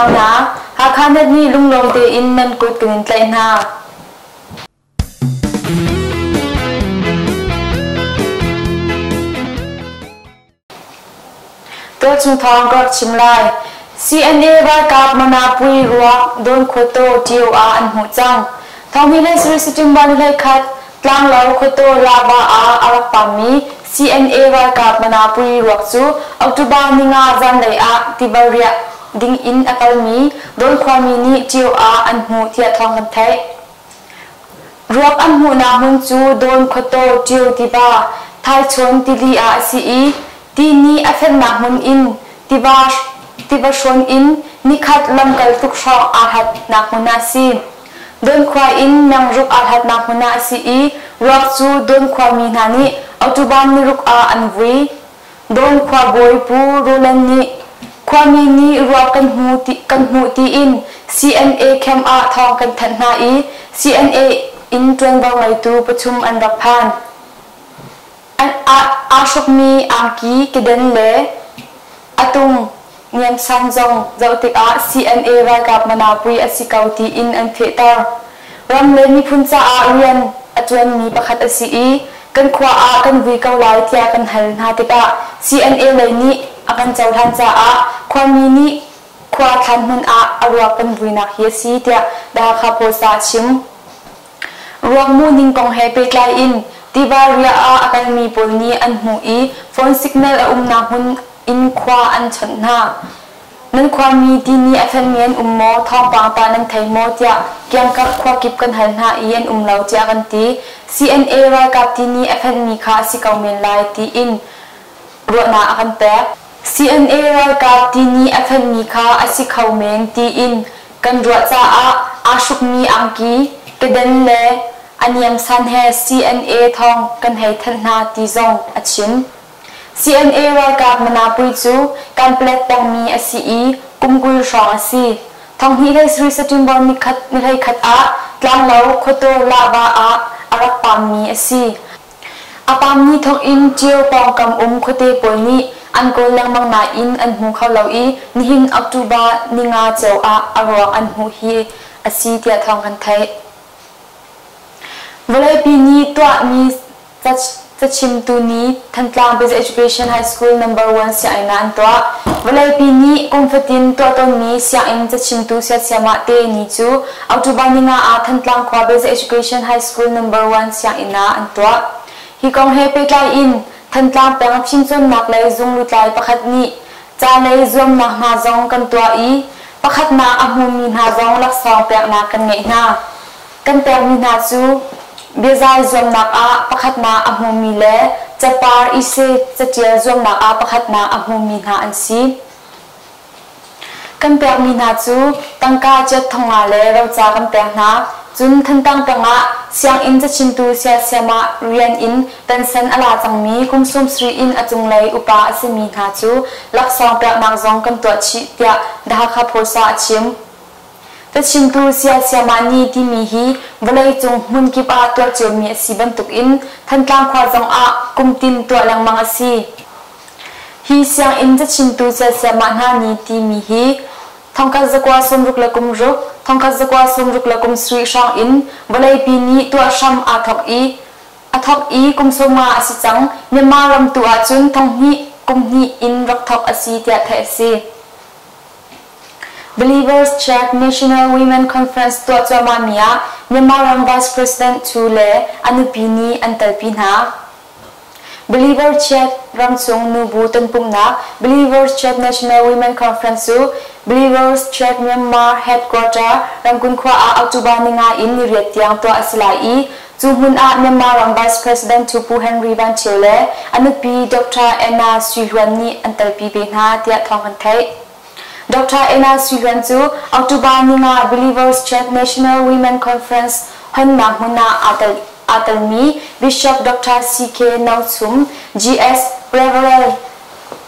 nau hna, Hakha net nih lunglawm tein nan kut kan in tlaih hna. Tualchung thawng ka rak chim lai. CNA ralkap Manapui ruak Dawn Khuataw Tio ah an hmuh cang. Thawng hi le Sri September ni 21 Tlanglo Khuataw Lava ah a rak pammi CNA ralkap Manapui ruak cu October ninga zanlei ah tiva riah ding in a kalmi Dawn khuami nih Tio ah an hmuh tiah thawng kan theih. Ruak an hmuhnak hmun cu Dawn Khuataw Ṭio tiva, Thaichawn tili ah a si i ti nih a fennak hmun in tiva, tiva hrawn in nikhat lamkal tluk hrawng aa hlatnak hmun ah a si. Dawn khua in mengruk aa hlatnak hmun ah a si i ruak cu Dawn khuami hna nih October niruk ah an vui. Dawn khuabawi Pu Roland nih khuami nih ruak kan hmu ti, kan hmuh tiin CNA camp ah thawng kan thanh hna i CNA in ṭuanvo ngeitu pathum an rak phan. An aa hrukmi angki keden le atung niamsang zong zoh tikah CNA ralkap manapui a si ko tiin an fehter. Ram le miphun caah rian a ṭuanmi pakhat a si i kan khua ah kan vui ko lai tiah kan hal hna tikah CNA lei nih a kan cohlan caah khuami nih khua thlan hmun ah a ruak kan vuinak hi a si tiah The Hakha Post ah a chim. Ruak hmuhning kong he pehtlai in tiva riah ah a kalmi pawl nih an hmuh i phone signal a umnak hmun in khua an chawnh hna. Nan khuami ti nih a fenmi an um maw, thawngpang tah nan thei maw tiah kiangkap khuakip kan hal hna i an um lo tiah kan ti. CNA ralkap ti nih a fenhmi kha a si ko men lai tiin ruahnak a kan pek. CNA ralkap ti nih a fenhmi kha a si kho men tiin kan ruah caah aa hrukmi angki, keden le a niamsan he CNA thawng kan hei thanh hna ti zong a chim. CNA ralkap Manapui cu Kanplet pengmi a si i kum 20 hrawng a si. Thonghnih hlei sarih September nikhat ni 11 ah Tlanglo Khuataw Lahva ah a rak pammi a si. A pammi thawkin Ṭio pawngkam um khuate pawl nih an kawl lengmang nain an hmu kho lo i nihin October ninga ceo ah a ruak an hmuh hi a si tiah thawng kan theih. Vawleipi nih tuahmi Cachimtu nih Thantlang Basic Education High School Number 1 sianginn ah an tuah. Vawleipi nih kum fatin tuah tawnmi sianginn cachimtu siasiamah te ni cu October ninga ah Thantlang khua Basic Education High School Number 1 sianginn ah an tuah. Hi kong he pehtlai in Thantlang peng fimcawnnak lei zung lutlai pakhat nih ca lei zuamnak hna zong kan tuah i pakhatnak a hmumi hna zong laksawng peknak kan ngeih hna. Kan pekmi hna cu biazai zuamnak ah pakhatnak a hmumi le capar essay caṭial zuamnak ah pakhatnak a hmumi hna an si. Kan pekmi hna cu tangka chiat thonga le roca kan pek hna. Cun Thantlang peng ah sianginn cachimtu siasiamah rian in pension a la cangmi kum 70 in a cunglei upa a simi hna cu laksawng peknak zong kan tuah chih tiah The Hakha Post ah a chim. Cachimtu siasiamah ni timi hi vawleicung hmunkip ah tuah ciomi a si bantukin Thantlang khua zongah kumtin tuah lengmang a si. Hi sianginn cachimtu siasiamah hna ni timi hi 1966, 1967 hrawng in vawleipi nih tuah hram aa thawk i a thawk i kum 50 a si cang. Myanmar ram tu ahcun thonghnih kum hnih in rak thawk a si tiah theih a si. Believers Church National Women Conference tuah cuahmahmi ah Myanmar ram Vice President Thu le a nupi nih an telpi hna. Believer Church ramchung nubu tonpumhnak Believers Church National Women Conference cu Believers Church Myanmar Headquarter Rangoon khua ah October ninga in niriat tiang tuah a si lai i cu hmun ah Myanmar ram Vice President Thu Pu Henry Van Thio le a nupi Dr. Anna Sui Hluan nih an telpi ve hna tiah thawng kan theih. Dr. Anna Sui Hluan cu October ninga Believers Church National Women Conference honnak hmun ah aa telmi Bishop Dr. C.K. No Chum, GS Reverend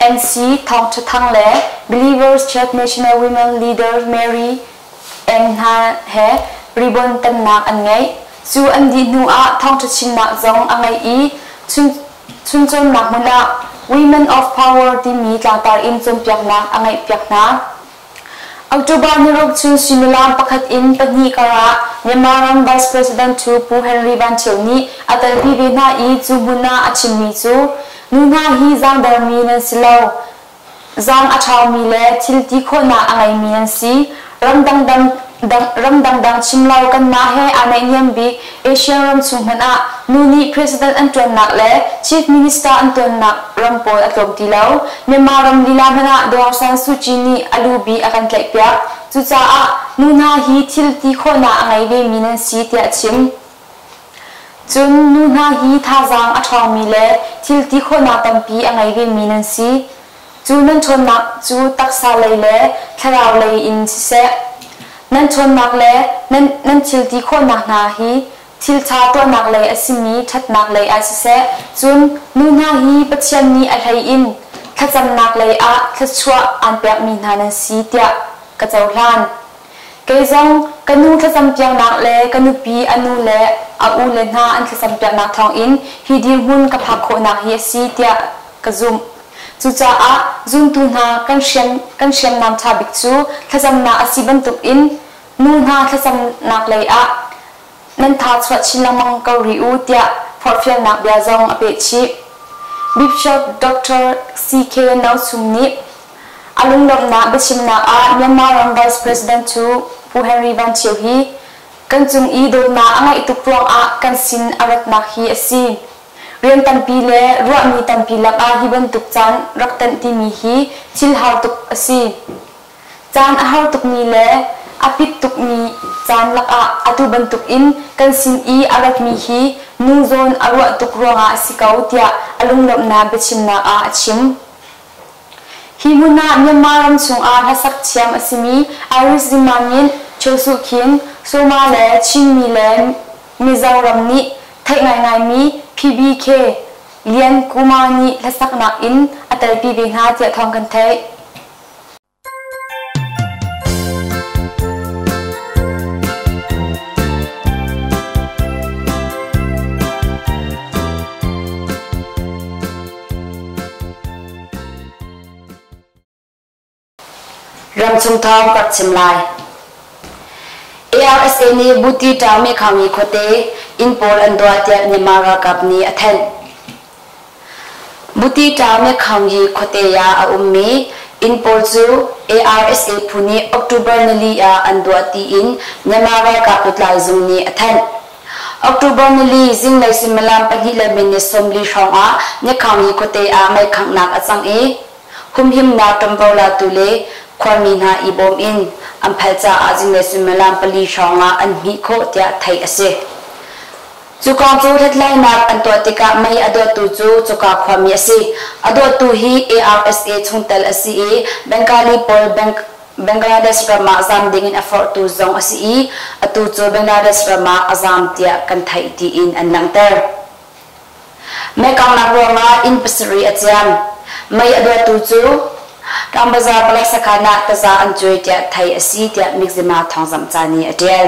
NC Thawng Tha Thang le Believers Church National Women Leader Mary Eng hna he ribbon tannak an ngeih. Cu an dih hnu ah thawngṭha chimnak zong a ngeih i chuncawnnak hmun ah Women of Power timi tlangtar in cawnpiaknak a ngeihpiak hna. October niruk chun suimilam pakhat in pahnih karah Myanmar ram Vice President Thu Pu Henry Van Thio nih a telpi ve hna i cu hmun ah a chimmi cu nu hna hi zaangdermi nan si lo. Zaang a ṭhaumi le thil ti khawhnak a ngeimi nan si. Ramdang ramdang chim lo kanmah he aa naihniam bik Asian ram chung hmanh ah nu nih president an ṭuannak le chief minister an ṭuannak ram pawl a tlawm ti lo. Myanmar ram lila hmanh ah Daw Aung San Suu Kyi nih a lu bi a kan tlaihpiak. Cucaah nu hna hi thil ti khawhnak a ngei vemi nan si tiah a chim. Cun nu hna hi thazaang a ṭhawngmi le thil ti khawhnak tampi a ngei vemi nan si. Cu nan ṭhawnnak cu taksa lei le thlarau lei in siseh, nan ṭhawnnak le nan thil ti khawhnak hna hi thil ṭha tuahnak lei a simi ṭhatnak lei ah siseh, cun nu hna hi Pathian nih a hlei in thlacamnak lei ah thluachuah aan pekmi hna nan si tiah ka cohlan. Kei zong ka nu thlacampiaknak le ka nupi a nu le a ule hna an thlacampiaknak thawngin hi dirhmun ka phak khawhnak hi a si tiah ka zumh. Cucaah zumtu hna kan hriam kan hriamnam ṭha bik cu thlacamnak a si bantukin nu hna thlacamnak lei ah nan tha chuah chin lengmang ko rih u tiah forhfialnak bia zong a peh chih. Bishop Dr. C.K. Nosum nih a lunglawmhnak biachimnak ah Myanmar ram Vice President cu Pu Henry Van Thio hi kan cung i dawtnak a ngeih tuk ruangah kan sin a ratnak hi a si. Rian tampi le ruahmi tampi lakah hi bantuk caan rak tenh timi hi thil har tuk a si. Caan a har tukmi le a pit tukmi caan lakah atu bantukin kan sin i a ratmi hi nu zawn a ruah tuk ruangah a si ko tiah a lunglawmhnak biachimnak ah a chim. Hi hmun ah Myanmar ram chungah hlasak thiam a simi Iris Zimangin, Cho Suh Khin, Soma le Chinmi le Mizoram nih theih ngaingaimi PBK Lian Kumar nih hlasaknak in a telpi ve hna tiah thawng kan theih. Ramchung thawng ka chim lai. ARSA nih Buti Town Mekhangi khuate inn pawl an duah tiah Myanmar ralkap nih a thanh. Buti Town Mekhangi khuate ah a ummi inn pawl cu ARSA phu nih October nili ah an duah tiin Myanmar ralkap lutlai zung nih a thanh. October nili zinglei suimilam pahnih le minute 40 hrawngah Mekhangi khuate ah meikhanghnak a cang i humhimnak ṭuanvo latu le khuami hna i bawm in an phal caah zinglei suimilam pali hrawngah an hmih khawh tiah theih a si. Cu kong cu hlathlainak an tuah tikah mei a dawttu cu cuka khuami a si. A dawttu hi ARSA chungtel a si i Bengali pawl Bangladesh ram ah zaam dingin a forhtu zong a si i atu cu Bangladesh ram ah a zaam tiah kan theih tiin an langhter. Meikangnak ruangah inn pasarih a ciam. Mei a dawttu cu Tlangbazaar palek sakhan ah taza an cuai tiah theih a si tiah Mizzima thawngzamhca nih a ṭial.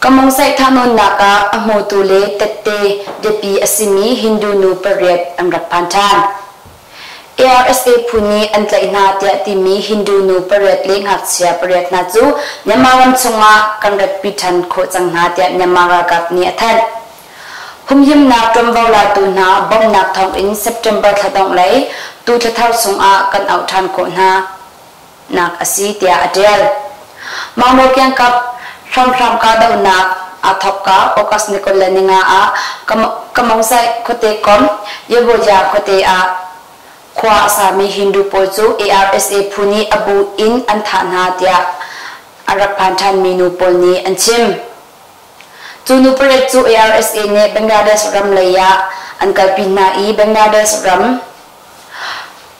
Kamongsaih thahnawnnak ah a hmutu le tette biapi a simi Hindu nu pariat an rak phan ṭhan. ARSA phu nih an tlaih hna tiah timi Hindu nu pariat le ngakchia pariat hna cu Myanmar ram chungah kan ratpi ṭhan khawh cang hna tiah Myanmar ralkap nih a thanh. Humhimnak ṭuanvo latu hna bawmhnak thawngin September thla dongh lei tu thla thar chungah kan auh ṭhan khawh hna nak a si tiah a ṭial. Maungdaw kiangkap hramhram kahdohnak aa thawkka August ni 25 ah Kamongsaih khuate kom Yevoja khuate ah khua a sami Hindu pawl cu ARSA phu nih a bu in an thah hna tiah a rak phan ṭhanmi nu pawl nih an chim. Cu nu pariat cu ARSA nih Bangladesh ram lei ah an kalpi hna i Bangladesh ram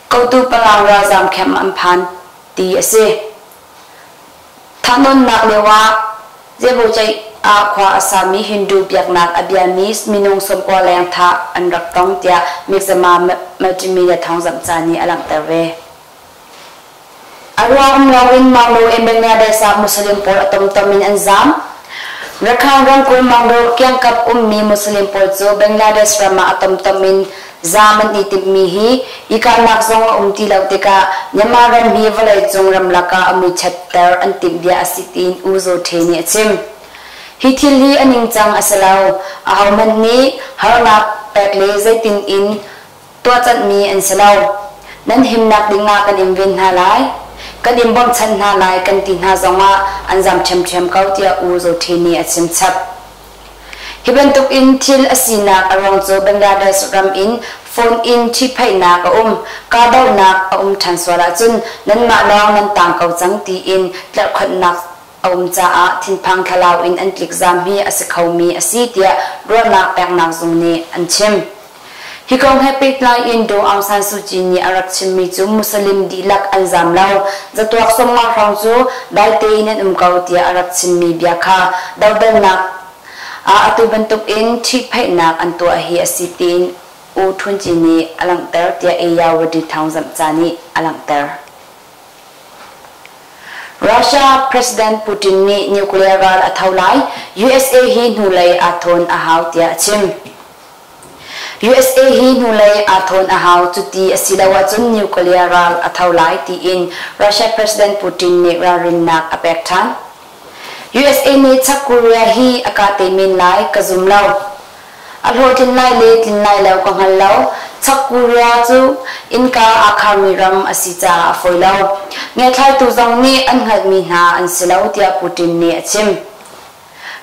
kotu palang ralzaam camp an phan ti a si. Thahnawnnak lioah Zebucaih ah khua a sami Hindu biaknak a biami minung 90 leng thah an rak tong tiah Mizzima multimedia thawngzamhca nih a langhter ve. A ruang um loin Maungdaw in Bangladesh ah Muslim pawl a tomtom in an zaam. Rakhine ramkulh Maungdaw kiangkap ummi Muslim pawl cu Bangladesh ram ah a tomtom in Zaam an i timhmi hi i kahnak zong a um ti lo tikah Myanmar ram hi vawleicung ramlak ah a muichiatter an timh bia a si tiin U Zaw Htwe nih a chim. Hi thil hi a ningcang a si lo. Ahohmanh nih harnak pek le zeitin in tuahcanhmi an si lo. Nan himnak dingah kan in ven hna lai. Kan in bawmhchanh hna lai kan ti hna zongah an zam ṭhiamṭhiam ko tiah U Zaw Htwe nih a chim chap. Hi bantuk in thil a sinak a ruang cu Bangladesh ram in phone in ṭhihphaihnak a um, kahdohnak a um ṭhan sual ahcun nanmah lawng nan tang ko cang tiin tlerhkhonhnak a um caah thinphang thlalau in an tlikzam hi a si khomi a si tiah ruahnak peknak zung nih an chim. Hi kong he pehtlai in Daw Aung San Suu Kyi nih a rak chimmi cu Muslim dihlak an zam lo, zatuak sawmnga hrawng cu dai tein an um ko tiah a rak chimmi bia kha dodalnak ah atu bantuk in ṭhihphaihnak an tuah hi a si tiin U Htun Kyi nih a langhter tiah Ayeyawady thawngzamh ca nih a langhter. Russia President Putin nih nuclear ral a tho lai, USA hi hnulei aa thawn a hau tiah a chim. USA hi hnulei aa thawn a hau, cuti a si lo ahcun nuclear ral a tho lai tiin Russia President Putin nih ralrinnak a pek ṭhan. USA nih Chak Korea hi a kah te men lai ka zum lo. A hlawhtlin lai le tlin lai lo ka hngal lo. Chak Korea cu innka aa kharmi ram a si caah a fawi lo. Ngiathlaitu zong nih an hngalhmi hna an si lo tiah Putin nih a chim.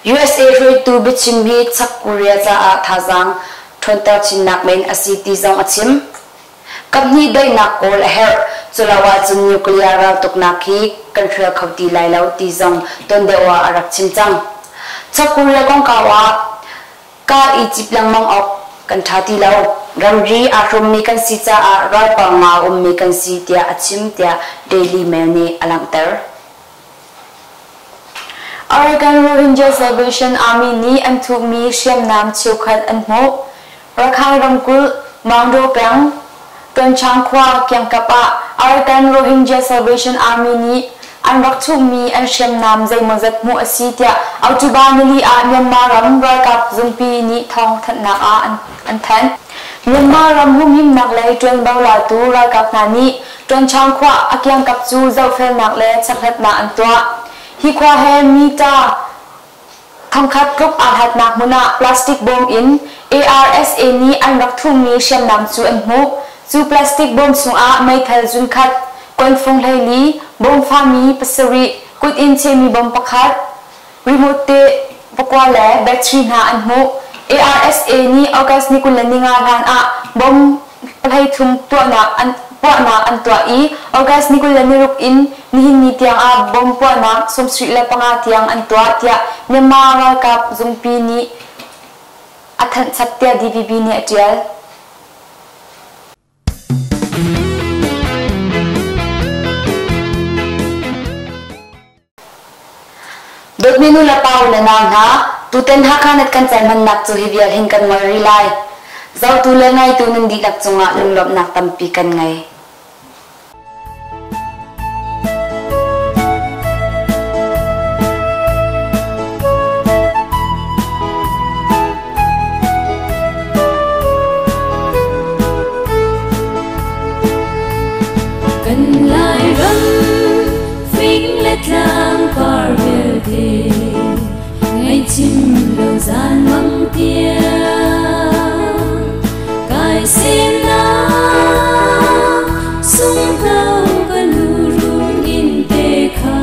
USA hruaitu biachim hi Chak Korea caah thazaang ṭhawnter chinnak men a si ti zong a chim. Kaphnih daihnak kawl a herh, culo ahcun nuclear raltuknak hi kan hrial kho ti lai lo ti zong tuan deuh ah a rak chim cang. Chak Korea kongkau ah ka i cip lengmang awk kan ṭha ti lo. Ramri aa hrummi kan si caah ralpang nga a ummi kan si tiah a chim tiah Daily Mail nih a langhter. Arakan Rohingya Salvation Army nih an thuhmi hriamnam cheukhat an hmuh. Rakhine ramkulh Maungdaw peng Tonchang khua kiangkap ah Arakan Rohingya Salvation Army nih an rak chuhmi an hriamnam zeimawzat hmuh a si tiah October nili ah Myanmar ram ralkap zungpi nih thawngthanhnak ah an thanh. Myanmar ram humhimnak lei ṭuanvo latu ralkap hna nih Ṭuanchang khua a kiangkap cu zohfelnak le chekhlatnak an tuah. Hi khua he mita thongkhat tluk aa hlatnak hmun ah plastic bawm in ARSA nih an rak thuhmi hriamnam cu an hmuh. Cu plastic bawm chungah meithal zunkhat, kuanfung 14, bawm fami pasarih, kut in chehmi bawm pakhat, remote te pakua le battery hna an hmuh. ARSA nih August ni 25 hlan ah bom 33 tuahnak an puahnak an tuah i August ni 26 in nihin ni tiang ah bom puahnak 75 tiang an tuah tiah Myanmar ralkap zungpi nih a thanh chap tiah DVB nih a tial. Dawtmi nu le pa u le nau hna, tutan Hakha net kan caihmannak cu hi vial hin kan ngol rih lai. Zohtu le ngaitu nan dihlak cungah lunglawmhnak tampi kan ngei. Kan Lairam fing le tlang par vialte ngaihchim lo zan mang tiang kai semnak sunghno ka nu run in te kha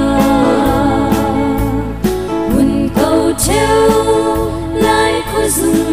mun ko cheu lai khuazung.